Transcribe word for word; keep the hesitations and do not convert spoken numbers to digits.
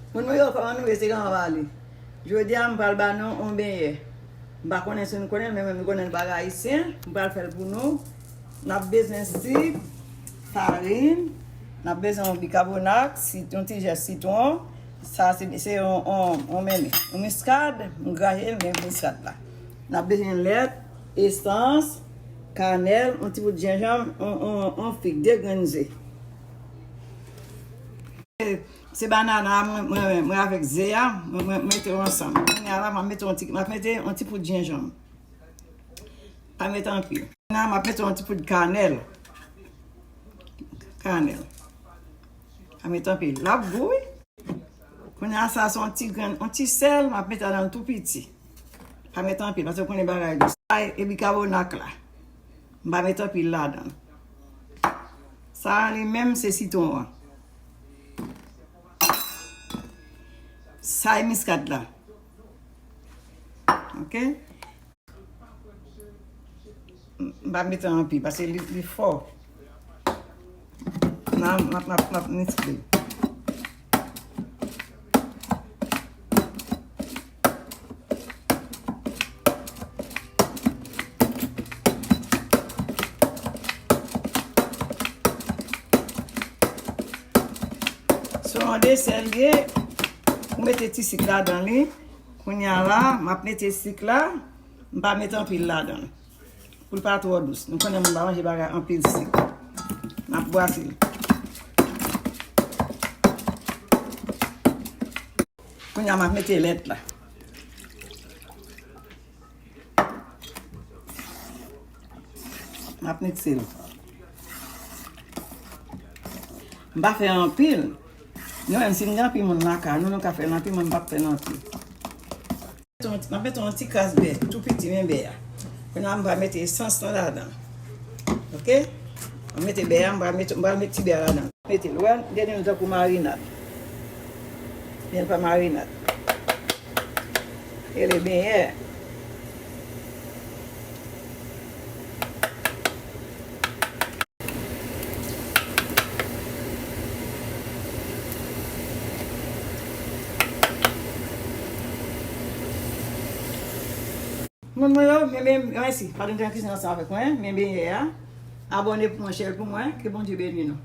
Moun mwen yo, kòman nou ye? Se kòman pale? Jodi a, m pral ba nou yon benyè. M pa konnen si nou konnen l, men mwen, m konnen l bagay ayisyen. M pral fè l pou nou. N ap bezwen sik, farin, n ap bezwen yon bikabonat, sit-, yon ti zès sitwon. Sa se, se yon, yon, yon menmen. Yon miskad, m graye l, men miskad la. N ap bezwen lèt, esans, kanèl, yon ti bout jenjanm, yon, yon, yon fig, de grenn ze. Se banana mwen, mwen, mwen avèk ze a, mwen, mwen mete yo ansanm. Kounye a la, m ap mete yon ti, m ap mete yon ti poud jenjanm. Pa mete anpil. Kounye a, m ap mete yon ti poud kanèl. Kanèl. Pa mete anpil. L ap gou, wi. Kounye a, sa se yon ti grenn, yon ti sèl, m ap mete ladan l tou piti. Pa mete anpil, paske w konnen bagay dous. Ay, e bikabonat la. M pa mete anpil ladan l. Sa a li menm se sitwon an. Sa e miskad la. Oke? M pa mete anpil, paske li, li fò. Nan, m ap, m ap, m ap miske. Se yon desè l ye, ou mete ti sik ladan li. Kounye a la, m ap mete sik la, m pa mete anpil ladan l. Pou l pa twò dous. Nou konnen moun pa manje bagay anpil sik. N ap bwase l. Kounye a m ap mete lèt la. M ap mikse l. M pa fè anpil. Nou menm si m gen anpil moun lakay nou, nou ka fè l anpil, mwen m p ap fè l anpil. M ap mete yon ti kras bè, tou piti men bè a. Kounye a m va mete esans lan ladan. Oke? M mete bè a, m va mete, m va mete ti bè a ladan. Mete l, wè, m te di nou tankou marinad. Men l pa marinad. Rele benyè. Moun mwen yo, men, men, mèsi. Padon, te nan kizin ansanm avèk mwen, men benyè a. Abòne pou mwen, share pou mwen. Ke Bondye beni nou.